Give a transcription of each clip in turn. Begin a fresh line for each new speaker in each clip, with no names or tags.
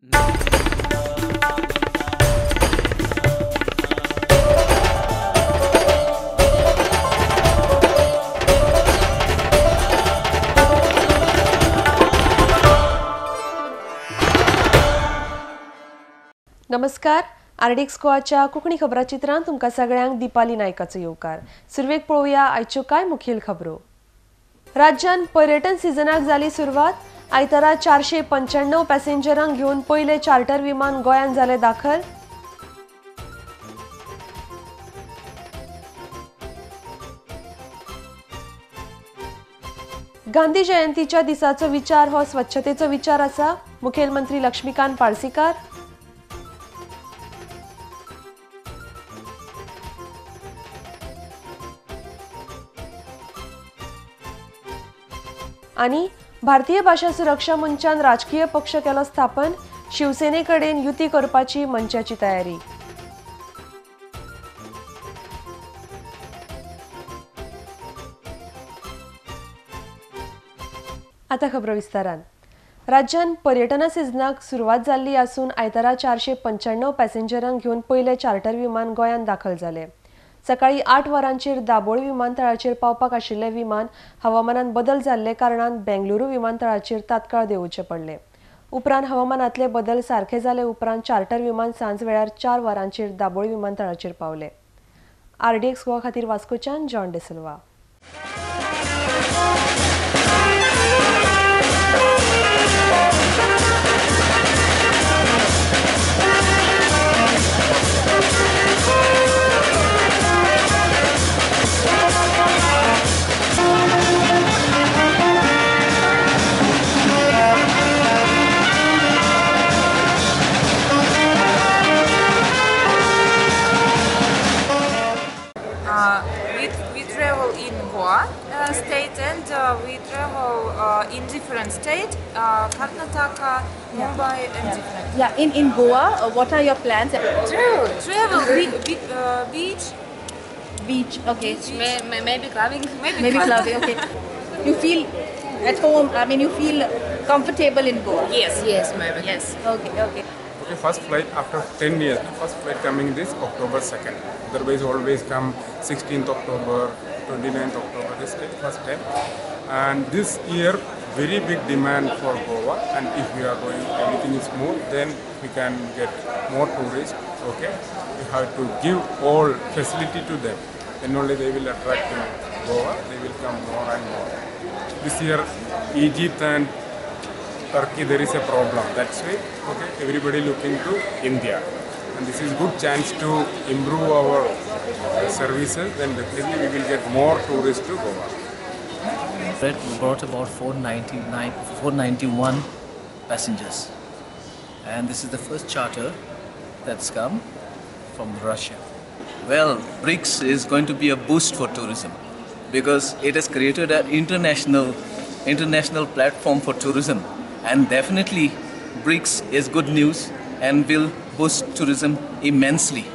नमस्कार, आरडीएक्स गोवाच्या कोंकणी खबराचित्रांत तुमकां सगळ्यांक दीपाली नायकाचो येवकार। सुरवेक पळोवया आयच्यो कांय मुखेल खबरो। राज्यान पर्यटन सिजनाक जाली सुरवात। आयतारा 495 पॅसेंजरांक घेवन पयले चार्टर विमान गोंयांत जाले दाखल। गांधी जयंतीच्या दिसाचो विचार हो स्वच्छतेचो विचार आसा, मुखेलमंत्री लक्ष्मीकांत पार्सेकार। आनी भारतीय भाशा सुरक्षा मंचान राजकीय पक्ष केलो स्थापन, शिवसेने कडेन युती करपाची मंचाची तयारी। आता खबरो विस्तारान। राज्यान पर्यटना सिजनाक सुरवात जाल्ली आसून आयतारा 495 पॅसेंजरांक घेवन पयले चार्टर विमान गोंयांत दाखल जाले। सकाळी 8 वरांचेर दाबोळी विमानतळाचेर पावपाक आशिल्ले विमान हवामानात बदल जाल्ले कारणान बेंगलुरू विमानतळाचेर तात्काळ देंवोवचें पडले। उपरांत हवामानातले बदल सारखे जाले उपरांत चार्टर विमान सांज वेळार 4 वरांचेर दाबोळी विमानतळाचेर पावले। आरडीएक्स गोवा खातीर वास्कोच्यान John D'Silva.
We travel in Goa state and we travel in different state, Karnataka, Mumbai and different.
Yeah, in Goa, what are your plans?
Travel, beach.
Beach, okay.
Beach. Maybe clubbing.
Maybe clubbing, okay. You feel at home, I mean you feel comfortable in Goa?
Yes, yes, maybe. Yes.
Okay, okay.
Okay, first flight after 10 years, first flight coming this October 2nd. Otherwise always come 16th October, 29th October, this time, first time. And this year, very big demand for Goa, and if we are going, everything is smooth, then we can get more tourists, okay. We have to give all facility to them, then only they will attract to Goa, they will come more and more. This year, Egypt and Turkey, there is a problem, that's why, okay, everybody looking to India. And this is good chance to improve our services, then definitely we will get more tourists to Goa.
We brought about 491 passengers, and this is the first charter that's come from Russia. Well, BRICS is going to be a boost for tourism because it has created an international platform for tourism, and definitely BRICS is good news and will boost tourism immensely.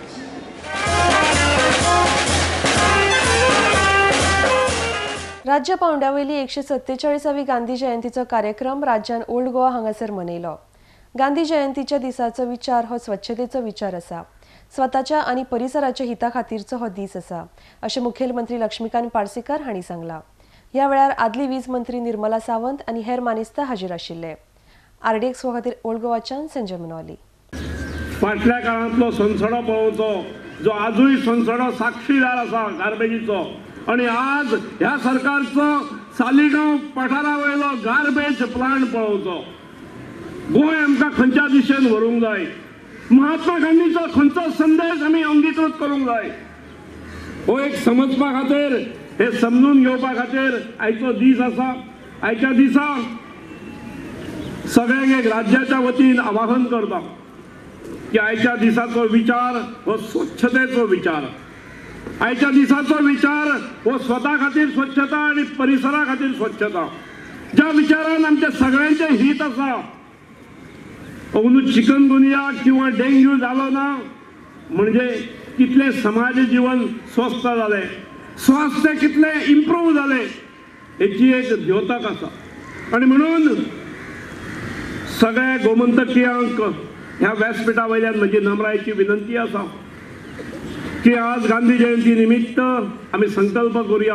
राज्य पावंड्यावयली 147वी गांधी जयंतीचो कार्यक्रम राज्यान old Goa हांगासर मनयलो। गांधी जयंतीच्या दिसाचो विचार हो स्वच्छतेचो विचार आसा, स्वताच्या आनी परिसराच्या हिता खातीरचो हो दीस आसा, अशें मुखेलमंत्री लक्ष्मीकांत पार्सेकार हांणी सांगलां। ह्या वेळार आदली वीज मंत्री निर्मला सावंत आनी हेर मानेस्त हाजीर आशिल्ले। आरडीएक्स गोवा खातीर ओल्ड गोवाच्यान संजय मनोली।
फाटल्या काळांतलो सनसडो पळोवचो, जो आजूय सनसडो साक्षीदार आसा गार्बेजीचो, आनी आज ह्या सरकारचो सालिगांव पठारा वयलो गार्बेज प्लांट पळोवचो। गोंय आमकां खंयच्या दिशेन व्हरूंक जाय, महात्मा गांधीचो खंयचो संदेश आमी अंगीकृत करूंक जाय, हो एक समजपा खातीर, हे समजून घेवपा खातीर आयचो दीस आसा। आयच्या दिसा सगळ्यांक एक राज्याच्या वतीन आवाहन करता की आयच्या दिसाचो विचार हो स्वच्छतेचो विचार, आयच्या दिसाचो विचार हो स्वता खातीर स्वच्छता आनी परिसरा खातीर स्वच्छता, ज्या विचारान आमच्या सगळ्यांचें हित आसा। अंदू चिकनगुनिया किंवा डेंग्यू जालो ना म्हणजे कितलें समाज जीवन स्वस्थ जालें, स्वास्थ्य कितलें इम्प्रूव जालें हेची एक द्योतक आसा। आनी म्हणून सगळ्या गोमंतकियांक ह्या व्यासपीठा वयल्यान म्हजी नम्रायेची विनंती आसा की आज गांधी जयंती निमित्त आमी संकल्प करूया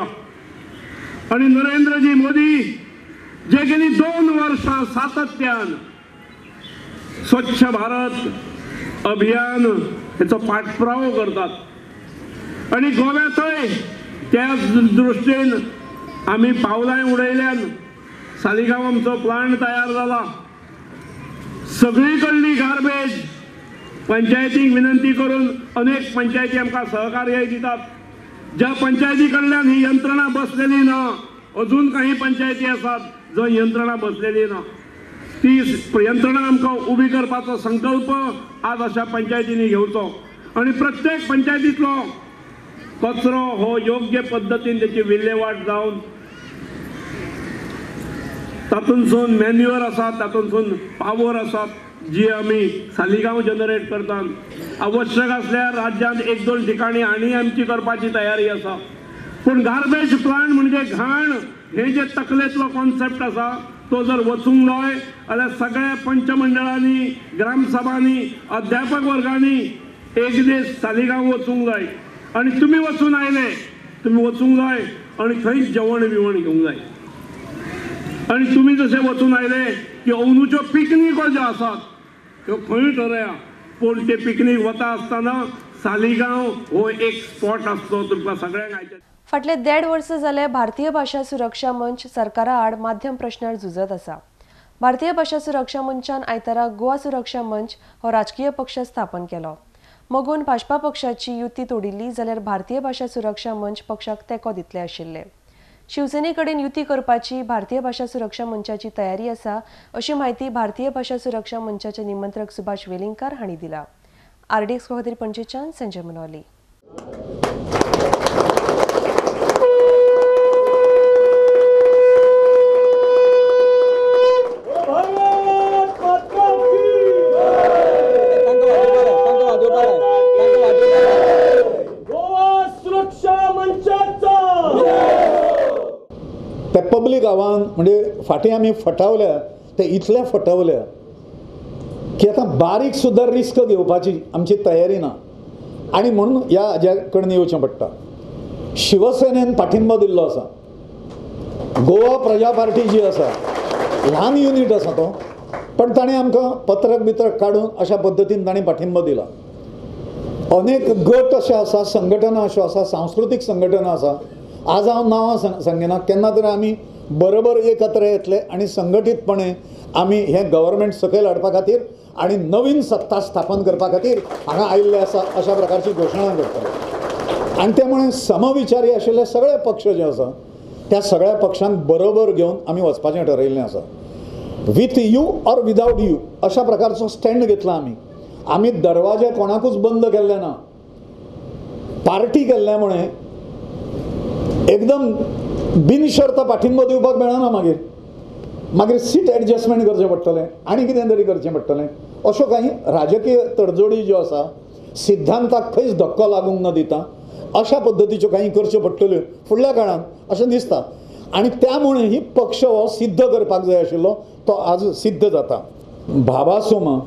आनी नरेंद्रजी मोदी जे गेली 2 वर्सां सातत्यान स्वच्छ भारत अभियान हेचो पाठपुरावो करतात आनी गोव्यांतय त्या दृश्टीन आमी पावलां उडयल्यान सालिगांव आमचो प्लांट तयार जाला। सगळी कडली गार्बेज पंचायतीक विनंती करून अनेक पंचायती आमकां सहकार्य दितात। ज्या पंचायती कडल्यान ही यंत्रणा बसलेली ना, अजून काही पंचायती आसात जंय यंत्रणा बसलेली ना, ती यंत्रणा आमकां उबी करपाचो संकल्प आज अशा पंचायतींनी घेवचो आनी प्रत्येक पंचायतींतलो कचरो हो योग्य पद्दतीन तेची विल्हेवाट जावन तातूंतसून मॅन्युअर आसा, तातूंतसून पावर आसा जी आमी सालिगांव जनरेट करतात। आवश्यक आसल्यार राज्यांत 1-2 ठिकाणी आनी आमची करपाची तयारी आसा। पूण गार्बेज प्लांट म्हणजे घाण हे जे तकलेंतलो कॉन्सेप्ट आसा तो जर वचूंक जाय जाल्यार सगळ्या पंचमंडळांनी, ग्रामसभांनी, अध्यापक वर्गांनी एक दीस सालिगांव वचूंक जाय आनी तुमी वचून आयले तुमी वचूंक जाय आनी थंय जेवण बिवण घेवंक जाय। आनी तुमी जशे वचून आयले की अंदूच्यो पिकनिको ज्यो आसात त्यो खंय ठरया, पूण ते पिकनीक वता आसतना सालिगांव हो एक स्पॉट आसतो तुमकां सगळ्यांक आयचे।
फाटले 1.5 वर्स जाले भारतीय भाशा सुरक्षा मंच सरकारा आड माध्यम प्रश्नार झुजत आसा। भारतीय भाशा सुरक्षा मंचान आयतारा गोवा सुरक्षा मंच हो राजकीय पक्ष स्थापन केलो। मगून भाजपा पक्षाची युती तोडिल्ली जाल्यार भारतीय भाशा सुरक्षा मंच पक्षाक तेंको दितले आशिल्ले। शिवसेने कडेन युती करपाची भारतीय भाशा सुरक्षा मंचाची तयारी आसा अशी म्हायती भारतीय भाशा सुरक्षा मंचाचे निमंत्रक सुभाष वेलिंगकार हांणी दिला। आरडीएक्स खातीर पणजेच्यान संजय मनोली।
ते पब्लीक आव्हान म्हणजे फाटीं आमी फटावल्या ते इतले फटवल्या की आतां बारीक सुद्दां रिस्क घेवपाची आमची तयारी ना आनी म्हणून ह्या हाज्या कडेन येवचें पडटा। शिवसेनेन पाठिंबो दिल्लो आसा, गोवा प्रजा पार्टी जी आसा ल्हान युनीट आसा तो, पण ताणें आमकां पत्रक बित्रक काडून अशा पद्दतीन ताणें पाठिंबो दिला। अनेक गट अशे आसा, संघटना अश्यो आसा, सांस्कृतीक संघटना आसा। आज हांव नांवां सांगिना, केन्ना तरी आमी बरोबर एकत्र येतले आनी संघटीतपणे आमी हें गव्हर्मेंट सकयल हाडपा खातीर आनी नवीन सत्ता स्थापन करपा खातीर हांगा आयिल्ले आसा अशा प्रकारची घोशणा करतले। आनी त्यामुळे समविचारी आशिल्ले सगळे पक्ष जे आसा त्या सगळ्या पक्षांक बरोबर घेवन आमी वचपाचें ठरयिल्लें आसा। With you or without you अशा प्रकारचो स्टँड घेतला आमी। आमी दरवाजे कोणाकूच बंद केल्ले ना। पार्टी केल्ल्या मुळे एकदम बिनशर्त पाठिंबो दिवपाक मेळना, मागीर मागीर सीट एडजस्टमेंट करचें पडटलें आनी कितें तरी करचें पडटलें। अश्यो कांय राजकीय तडजोडी ज्यो आसा सिद्धांताक खंयच धक्को लागूंक न दिता अशा पद्दतीच्यो कांय करच्यो पडटल्यो फुडल्या काळांत अशें दिसता आनी त्यामुळे ही पक्ष हो सिद्ध करपाक जाय आशिल्लो तो आज सिद्ध जाता। भाभा सोमा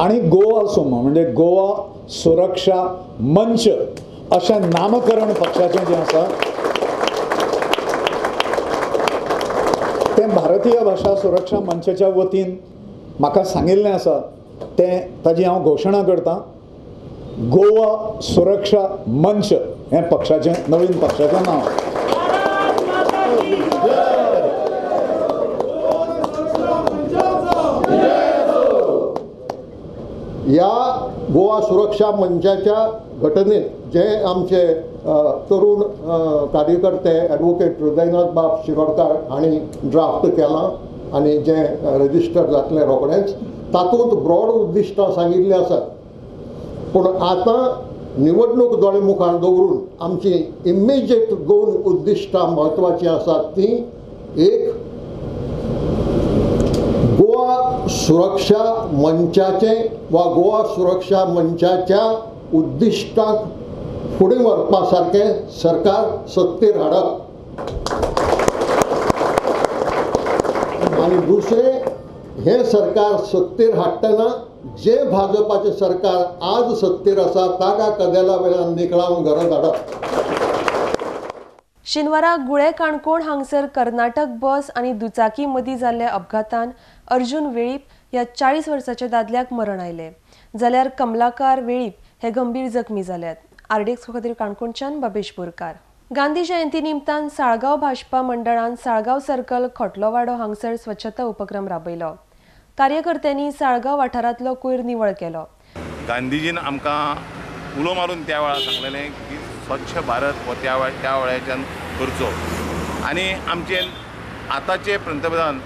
आनी गोवा सोमा म्हणजे गोवा सुरक्षा मंच अशें नामकरण पक्षाचें जें आसा तें भारतीय भाशा सुरक्षा मंचाच्या वतीन म्हाका सांगिल्लें आसा, तें ताजी हांव घोशणा करतां। गोवा सुरक्षा मंच हें पक्षाचें नवीन पक्षाचें नांव।
ह्या गोवा सुरक्षा मंचाच्या घटनेत जे आमचे तरुण कार्यकर्ते ॲडवोकेट हृदयनाथ बाब शिरोडकार हांणी ड्राफ्ट केलां आनी जें रजिस्टर जातलें रोखडेंच, तातूंत ब्रॉड उद्दिश्टां सांगिल्लीं आसात। पूण आतां निवडणूक दोळे मुखार दवरून आमची इमिजिएट दोन उद्दिश्टां म्हत्वाचीं आसात तीं एक गोवा सुरक्षा मंचाचें वा गोवा सुरक्षा मंचाच्या उद्दिश्टांक फुडें व्हरपा सारकें सरकार सत्तेर हाडप आनी दुसरें हें सरकार सत्तेर हाडटना जे भाजपाचें सरकार आज सत्तेर आसा ताका कदेला वेल्यान निकळावन घरा धाडप।
शेनवारा गुळे काणकोण हांगसर कर्नाटक बस आनी दुचाकी मदीं जाल्ल्या अपघातान अर्जुन वेळीप ह्या 40 वर्साच्या दादल्याक मरण आयलें, जाल्यार कमलाकार वेळीप हे गंभीर जखमी जाल्यात। आरडीएक्स खातीर काणकोणच्यान बबेश बोरकार। गांधी जयंती निमतान साळगांव भाजपा मंडळान साळगांव सर्कल खोटलोवाडो हांगसर स्वच्छता उपक्रम राबयलो। कार्यकर्त्यांनी साळगांव वाठारांतलो कोयर निवळ केलो।
गांधीजीन आमकां उलो मारून त्या वेळार सांगलेलें की स्वच्छ भारत हो त्या वेळाच्यान करचो आनी आमचे आतांचे पंतप्रधान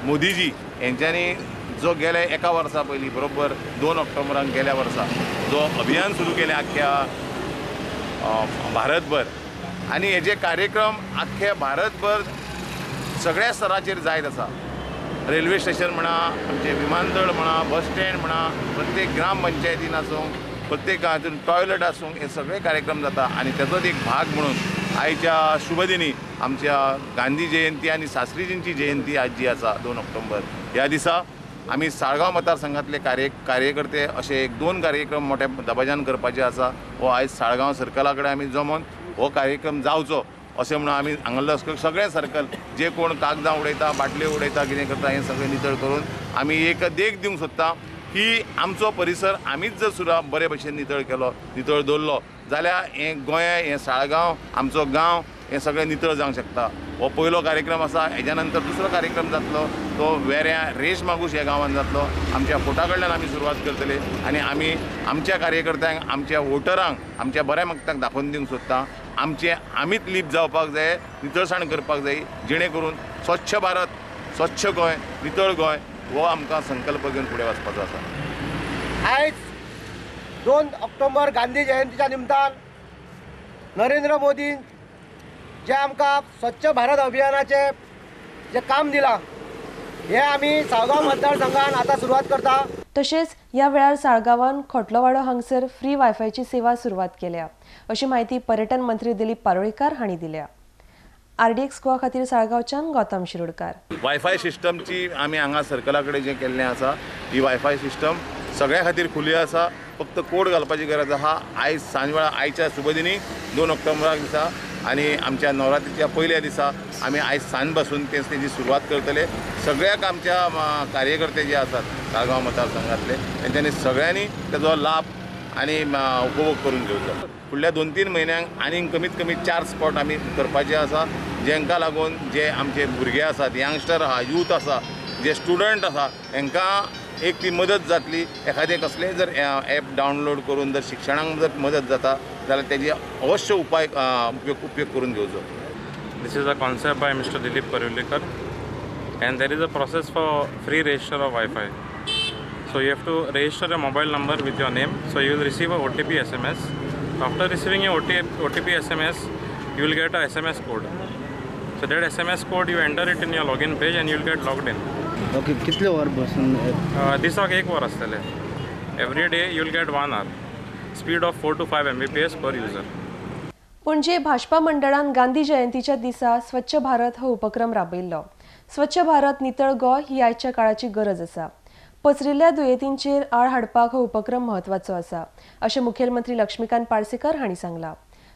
मोदीजी हेंच्यांनी जो गेले एका वर्सा पयलीं बरोबर 2 ऑक्टोबराक गेल्या वर्सा जो अभियान सुरू केलें आख्ख्या भारतभर आनी हेजे कार्यक्रम आख्खे भारतभर सगळ्या स्तराचेर जायत आसा। रेल्वे स्टेशन म्हणा, आमचे विमानतळ म्हणा, बस स्टँड म्हणा, प्रत्येक ग्राम पंचायतीन आसूं, प्रत्येक गांवांतून टॉयलट आसूं, हे सगळे कार्यक्रम जाता आनी तेजोच एक भाग म्हणून आयच्या शुभदिनी आमच्या गांधी जयंती आनी शास्त्रीजींची जयंती आज जी आसा 2 ऑक्टोबर ह्या दिसा आमी साळगांव मतदारसंघातले कार्यकर्ते अशे एक 2 कार्यक्रम मोठ्या दबाज्यान करपाचे आसा। हो आयज साळगांव सर्कला कडेन आमी जमोन हो कार्यक्रम जावचो अशें म्हणून आमी हांगासर सगळे सर्कल जे कोण कागदां उडयता, बाटल्यो उडयता, कितें करता हें सगळें नितळ करून आमी एक देख दिवंक सोदता की आमचो परिसर आमीच जर सुद्दां बरे भशेन नितळ केलो, नितळ दवरलो जाल्यार हें गोंय, हें साळगांव, आमचो गांव हें सगळें नितळ जावंक शकता। हो पयलो कार्यक्रम आसा। हेज्या नंतर दुसरो कार्यक्रम जातलो तो वेऱ्या रेश मागूश ह्या गांवांत जातलो। आमच्या फोटा कडल्यान आमी सुरवात करतले आनी आमी आमच्या कार्यकर्त्यांक, आमच्या वोटरांक, आमच्या बऱ्या मक्तांक दाखोवन दिवंक सोदता आमचें आमीच लीप जावपाक जाय, नितळसाण करपाक जाय, जेणे करून स्वच्छ भारत, स्वच्छ गोंय, नितळ गोंय हो आमकां संकल्प घेवन फुडें वचपाचो आसा।
आयज 2 ऑक्टोबर गांधी जयंतीच्या निमतान नरेंद्र मोदी जे आमकां स्वच्छ भारत अभियानाचें जे काम दिलां हे आमी साळगांव मतदारसंघान आतां सुरवात करता।
तशेंच ह्या वेळार साळगांवान खोटलोवाडो हांगसर फ्री वायफायची सेवा सुरवात केल्या अशी माहिती पर्यटन मंत्री दिलीप पारोळीकर हांणी दिल्या। आरडीएक्स गोवा खातीर साळगांवच्यान गौतम शिरोडकर।
वायफाय सिस्टमची आमी हांगा सर्कला कडेन जें केल्लें आसा ही वायफाय सिस्टम सगळ्या खातीर खुली आसा, फक्त कोड घालपाची गरज आसा। आयज सांजवेळा आयच्या शुभदिनी 2 ऑक्टोबराक दिसा आनी आमच्या नवरात्रीच्या पयल्या दिसा आमी आयज सांज बसून तेजी सुरवात करतले। सगळ्याक आमच्या कार्यकर्ते जे आसात साळगांव मतदारसंघातले तेंच्यांनी सगळ्यांनी तेजो लाभ आनी उपभोग करून घेवचो। फुडल्या 2-3 म्हयन्यांक आनीक कमीत कमी 4 स्पॉट आमी करपाचे आसा, जेंकां लागून जे आमचे भुरगे आसात, यंगस्टर आहा, यूथ आसा, जे स्टुडंट आसा, हेंकां एक ती मदत जातली। एखादें कसलेंय जर एप डावनलोड करून जर शिक्षणाक जर मदत जाता जाल्यार तेजी अवश्य उपाय उपयोग करून घेवचो।
This is a concept by mister Dilip Parulekar and there is a process for free register of wifi. So you have to register a mobile number with your name. So you will receive a OTP SMS. After receiving a OTP SMS, you will get a SMS code. So that SMS code you enter it in your login page and you will get logged in.
Okay, कितले वर बसून?
दिसाक 1 वर आसतले. Every day you will get 1 hour. Speed of 4 to 5 Mbps per user.
Panaji Bhajpa मंडळान गांधी जयंतीच्या दिसा स्वच्छ भारत हो उपक्रम राबयल्लो। स्वच्छ भारत नितळ गोंय ही आयच्या काळाची गरज आसा। पसरिल्ल्या दुयेंतींचेर आळ हाडपाक हो उपक्रम म्हत्वाचो आसा अशें मुखेलमंत्री लक्ष्मीकांत पार्सेकर हांणी सांगलां।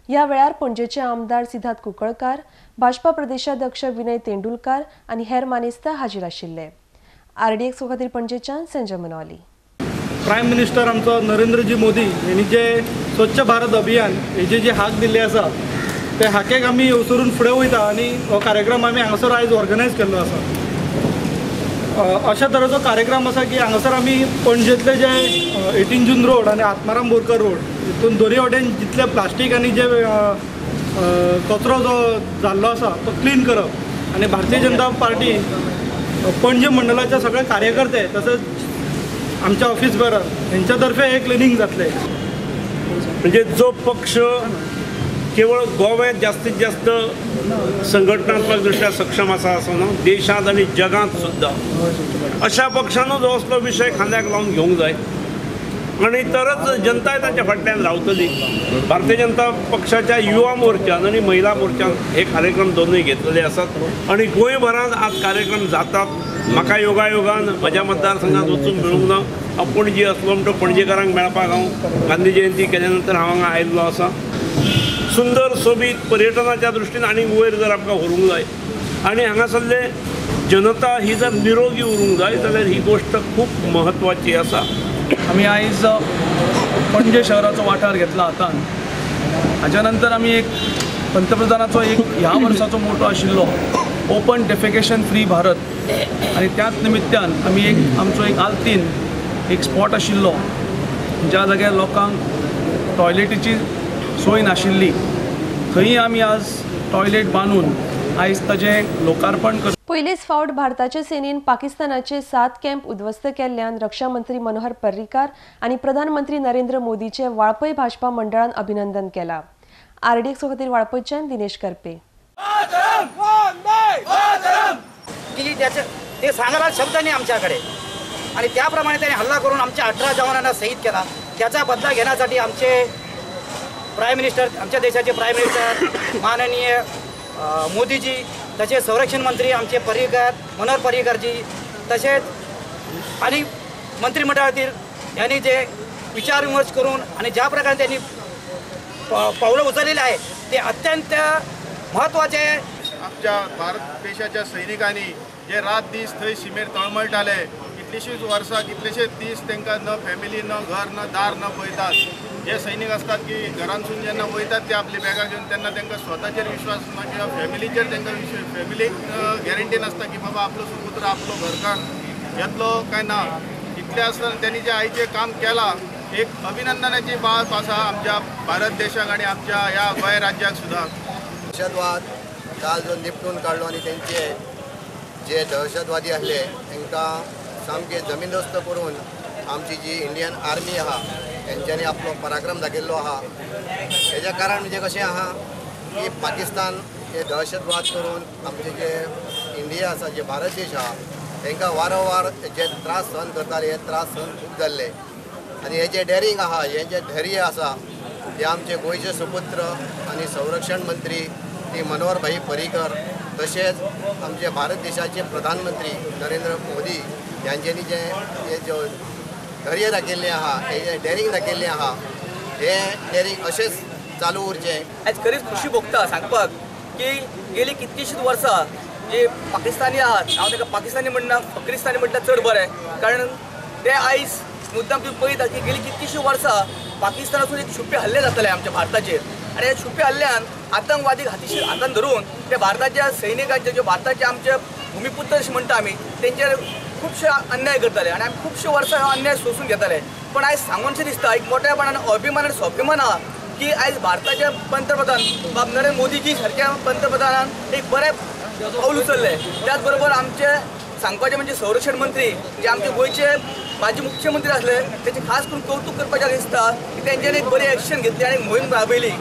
ह्या वेळार पणजेचे आमदार सिद्धार्थ कुंकळकार, भाजपा प्रदेशाध्यक्ष विनय तेंडुलकार आनी हेर मानेस्त हाजीर आशिल्ले। आरडीएक्स खातीर पणजेच्यान संजय मनोली।
प्रायम मिनिस्टर आमचो नरेंद्रजी मोदी यांनी जे स्वच्छ भारत अभियान हेजे जे हाक दिल्ले आसा ते हाकेक आमी अवसरून फुडें वयता आनी हो कार्यक्रम आमी हांगासर आयज ऑर्गनायज केल्लो आसा। अशा तरेचो कार्यक्रम आसा की हांगासर आमी पणजेंतले जे 18 जून रोड आनी आत्माराम बोरकर रोड हितून दोरी वटेन जितले प्लास्टीक आनी जे कचरो जो जाल्लो आसा तो क्लीन करप आनी भारतीय जनता पार्टी पणजे मंडळाचे सगळे कार्यकर्ते तसेच आमच्या ऑफिस बेरर हेंच्या तर्फे हे क्लिनींग जातलें।
म्हणजे जो पक्ष केवळ गोव्यात जास्तीत जास्त संघटनात्मक दृष्ट्या सक्षम आसा असो ना, देशांत आनी जगांत सुद्दां अशा पक्षान जो असलो विशय खांद्याक लावन घेवंक जाय। आनी तरच जनताय तांच्या फाटल्यान रावतली. भारतीय जनता पक्षाच्या युवा मोर्चान आनी महिला मोर्चान हे कार्यक्रम दोनूय घेतलेले आसात आनी गोंयभरांत आज कार्यक्रम जातात. म्हाका योगायोगान म्हज्या मतदारसंघात वचूंक मेळूंक ना. हांव पणजी आसलो म्हणटकच पणजेकारांक मेळपाक हांव गांधी जयंती केल्या नंतर हांव हांगा आयिल्लो आसा. सुंदर सोबीत पर्यटनाच्या दृश्टीन आनीक वयर जर आमकां व्हरूंक जाय आनी हांगासरले जनता ही जर निरोगी उरूंक जाय जाल्यार ही गोश्ट खूब म्हत्वाची आसा.
आमी आयज पणजे शहराचो वाठार घेतला हातान. हाज्या नंतर आमी एक पंतप्रधानाचो एक ह्या वर्साचो मोटो आशिल्लो ओपन डेफिकेशन फ्री भारत आनी त्याच निमित्तान आमी एक आमचो एक आल्तीन एक स्पॉट आशिल्लो ज्या जाग्यार लोकांक टॉयलेटीची सोय नाशिल्ली थंय आमी आज टॉयलेट बांदून आयज ताजें लोकार्पण करता.
पयलीच फावट भारताचे सेनेन पाकिस्तानाचे 7 कॅम्प उद्ध्वस्त केल्ल्यान रक्षा मंत्री मनोहर पर्रीकार आनी प्रधानमंत्री नरेंद्र मोदीचे वाळपय भाजपा मंडळान अभिनंदन केला. आरडीएक्स खातीर वाळपयच्यान दिनेश करपे.
की ते सांगायला शब्द नाही आमच्याकडे आणि त्याप्रमाणे त्यांनी हल्ला करून आमच्या 18 जवानांना शहीद केला. त्याचा बदला घेण्यासाठी आमचे प्राईम मिनिस्टर, आमच्या देशाचे प्राईम मिनिस्टर माननीय मोदीजी, तसेच संरक्षण मंत्री आमचे पर्रीकर, मनोहर पर्रीकरजी, तसेच आणि मंत्रिमंडळातील यांनी जे विचारविमर्श करून आणि ज्या प्रकारे त्यांनी पावलं उचललेली आहे ते अत्यंत महत्त्वाचे आहे.
आमच्या भारत देशाच्या सैनिकांनी जे रात दीस थंय शिमेर तळमळटाले कितलीशींच वर्सां कितलेशेच दीस तांकां न फॅमिली न घर न दार न पळयतात. जे सैनिक असतात की घरांतसून जेन्ना वयतात ते आपली बॅगां घेवन तेन्ना तांकां स्वताचेर विश्वास ना किंवा फॅमिलीचेर तांकां फॅमिलीक गॅरंटी नासता की बाबा आपलो सुपुत्र आपलो घरकार येतलो काय ना. इतलें आसतना त्यांनी जे आयचें काम केलां एक अभिनंदनाची बाब आसा आमच्या भारत देशाक आनी आमच्या ह्या गोंय राज्याक सुद्दां.
दहशतवाद काल जो निपटून काडलो आनी तेंचे जे दहशतवादी आसले तांकां सामके जमीनदोस्त करून आमची जी इंडियन आर्मी आहा तेंच्यांनी आपलो पराक्रम दाखयल्लो आहा. हेजें कारण म्हणजे कशें आहा की पाकिस्तान हे दहशतवाद करून आमचे जे इंडिया आसा जे भारत देश आहा तांकां वारंवार जे त्रास सहन करताले हे त्रास सहन खूब जाल्ले आनी हे जे डेरिंग आहा हे जे धैर्य आसा हे आमचे गोंयचे सुपुत्र आनी संरक्षण मंत्री श्री मनोहर भाई पर्रीकर तशेंच आमचे भारत देशाचे प्रधानमंत्री नरेंद्र मोदी यांच्यांनी जे हे जो धैर्य दाखयल्लें आहा हे जे डेरिंग दाखयल्लें आहा हे डेरिंग अशेंच चालू उरचें.
आयज खरीच खुशी भोगता सांगपाक की गेली कितलीशींच वर्सां जे पाकिस्तानी आहात, हांव ताका पाकिस्तानी म्हणना फकरिस्तानी म्हटल्यार चड बरें, कारण ते आयज मुद्दाम तुमी पळयता की गेली कितलीशीं वर्सां पाकिस्तानासून एक छुपे हल्ले जाताले आमच्या भारताचेर आनी ह्या छुपे हल्ल्यान आतंकवादी हातीशीर हातान धरून ते भारताच्या सैनिकांचे जे भारताचे आमचे भुमिपुत्र अशें म्हणटा आमी तेंचेर खुबशे अन्याय करताले आनी आमी खुबशे वर्सां हो अन्याय सोंसून घेताले. पण आयज सांगूनशें दिसता एक मोठ्यापणान अभिमान आनी स्वाभिमान आहा की आयज भारताचे पंतप्रधान बाब नरेंद्र मोदीजी सारक्या पंतप्रधानान एक बरें पावल उचललें. त्याच बरोबर आमचे सांगपाचें म्हणजे संरक्षण मंत्री जे आमचे गोंयचे माजी मुख्यमंत्री आसले तेचें खास करून कौतूक करपाचें दिसता की तेंच्यांनी एक बरी एक्शन घेतली आनी मोहीम राबयली.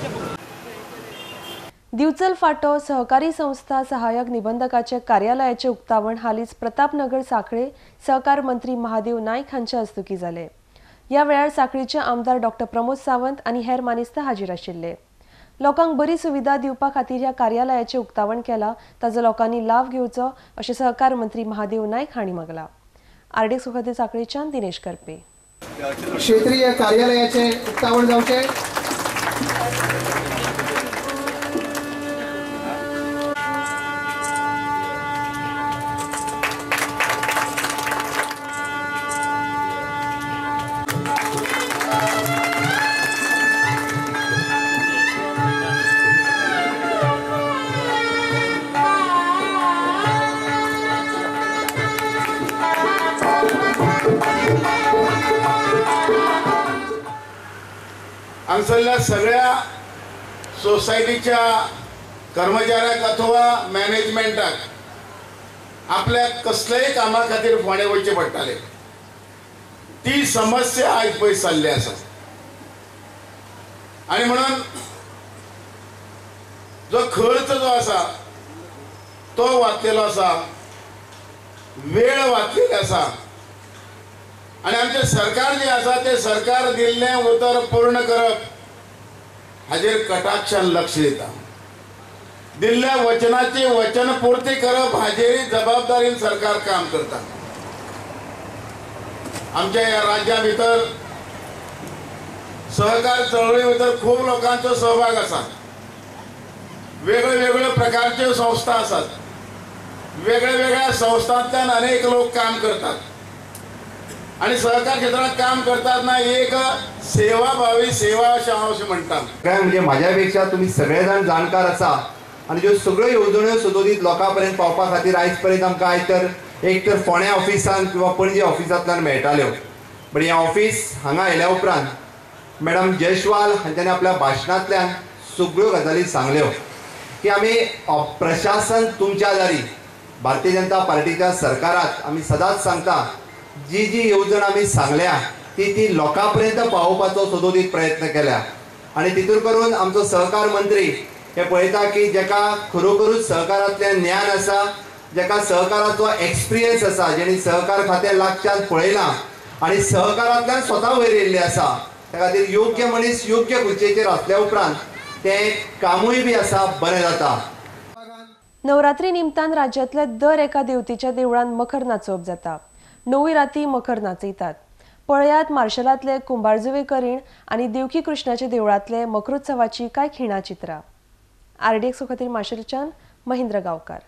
दिवचल फाटो सहकारी संस्था सहाय्यक निबंधकाचे कार्यालयाचे उक्तावण हालींच प्रतापनगर सांखळे सहकार मंत्री महादेव नाईक हांचे हस्तुकी जाले. ह्या वेळार सांखळीचे आमदार डॉक्टर प्रमोद सावंत आनी हेर मानेस्त हाजीर आशिल्ले. लोकांक बरी सुविधा दिवपा खातीर ह्या कार्यालयाचे उक्तावण केला ताजो लोकांनी लाव घेवचो अशें सहकार मंत्री महादेव नाईक हांणी मागला. आरडीएक्स खातीर सांखळेच्यान दिनेश करपे.
क्षेत्रीय कार्यालयाचे उक्तावण जावचे.
हांगसरल्या सगळ्या सोसायटीच्या कर्मचाऱ्याक अथवा मॅनेजमेंटाक आपल्याक कसल्याय कामा खातीर फोंडें वयचें पडटालें. ती समस्या आयज पयस जाल्ली आसा आनी म्हणून जो खर्च जो आसा तो वाचलेलो आसा, वेळ वाचलेली आसा आनी आमचें सरकार जें आसा तें सरकार दिल्लें उतर पूर्ण करप हाजेर कटाक्षान लक्ष दिता। दिल्ल्या वचनाची वचन पूर्ती करप हाजेरय जबाबदारीन सरकार काम करता। आमच्या ह्या राज्या भितर सहकार चळवळी भितर खूब लोकांचो सहभाग आसा, वेगळे वेगळे प्रकारच्यो संस्था आसात, वेगळ्या वेगळ्या संस्थांतल्यान अनेक लोक काम करतात आनी सहकार क्षेत्रांत काम करतात ना एक सेवाभावी सेवा अशें हांव अशें म्हणटा।
काय म्हणजे म्हाज्या पेक्षा तुमी सगळे जाण जाणकार आसा आनी ज्यो सगळ्यो येवजण्यो सदोदीत लोकां पर्यंत पावपा खातीर आयज पर्यंत आमकां आयज तर एक तर फोंड्या ऑफिसान किंवा पणजे ऑफिसांतल्यान मेळटाल्यो, बट हें ऑफिस हांगा आयल्या उपरांत मॅडम जयस्वाल हांच्यांनी आपल्या भाशणांतल्यान सगळ्यो गजाली सांगल्यो की आमी प्रशासन तुमच्या दारी, भारतीय जनता पार्टीच्या सरकारात आमी सदांच सांगता जी जी येवजण आमी सांगल्या ती ती लोकां पर्यंत पावोवपाचो सदोदीत प्रयत्न केल्या आनी तितूर करून आमचो सहकार मंत्री हे पळयता की जेका खरोखरूच सहकारांतल्यान ज्ञान आसा, जेका सहकाराचो एक्सपिरियन्स आसा, जेणी सहकार खातें लागच्यान पळयलां आनी सहकारांतल्यान स्वता वयर येयल्लें आसा, त्या खातीर योग्य मनीस योग्य खुर्चेचेर आसल्या उपरांत तें कामूय बी आसा बरें जाता।
नवरात्री निमतान राज्यांतल्या दर एका देवतेच्या देवळान मखर नाचोवप जाता। 9 राती मखर नाचयतात। पळयात मार्शलांतले कुंभारजुवे करीण आनी देवकी कृष्णाच्या देवळांतले मखरोत्सवाची कांय खिणा चित्रां। आरडीएक्स खातीर मार्शलच्यान महेंद्र गांवकार।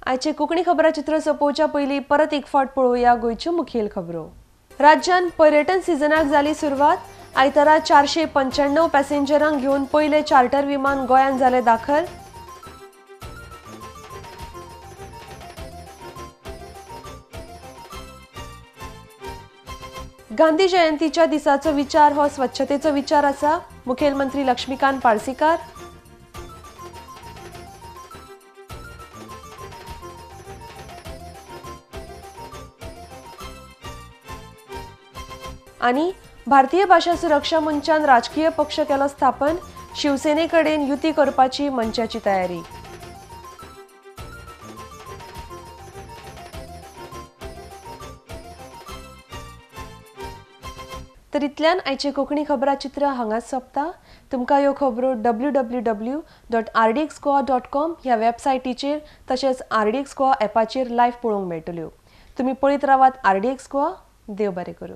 आयचे कोंकणी खबराचित्र सोंपोवच्या पयलीं परत एक फावट पळोवया गोंयच्यो मुखेल खबरो। राज्यान पर्यटन सिजनाक जाली सुरवात। आयतारा 495 पॅसेंजरांक घेवन पयलें चार्टर विमान गोंयांत जालें दाखल। गांधी जयंतीच्या दिसाचो विचार हो स्वच्छतेचो विचार आसा, मुखेलमंत्री लक्ष्मीकांत पार्सेकार। आनी भारतीय भाशा सुरक्षा मंचान राजकीय पक्ष केलो स्थापन, शिवसेनेकडेन युती करपाची मंचाची तयारी। तर इतल्यान आयचे कोंकणी खबराचित्र हांगाच सोंपता। तुमकां ह्यो खबरो www.rdxgoa.com ह्या वेबसायटीचेर तशेंच आरडीएक्स गोवा ॲपाचेर लायव्ह पळोवंक मेळटल्यो। तुमी पळयत रावात आरडीएक्स गोवा। देव बरें करूं।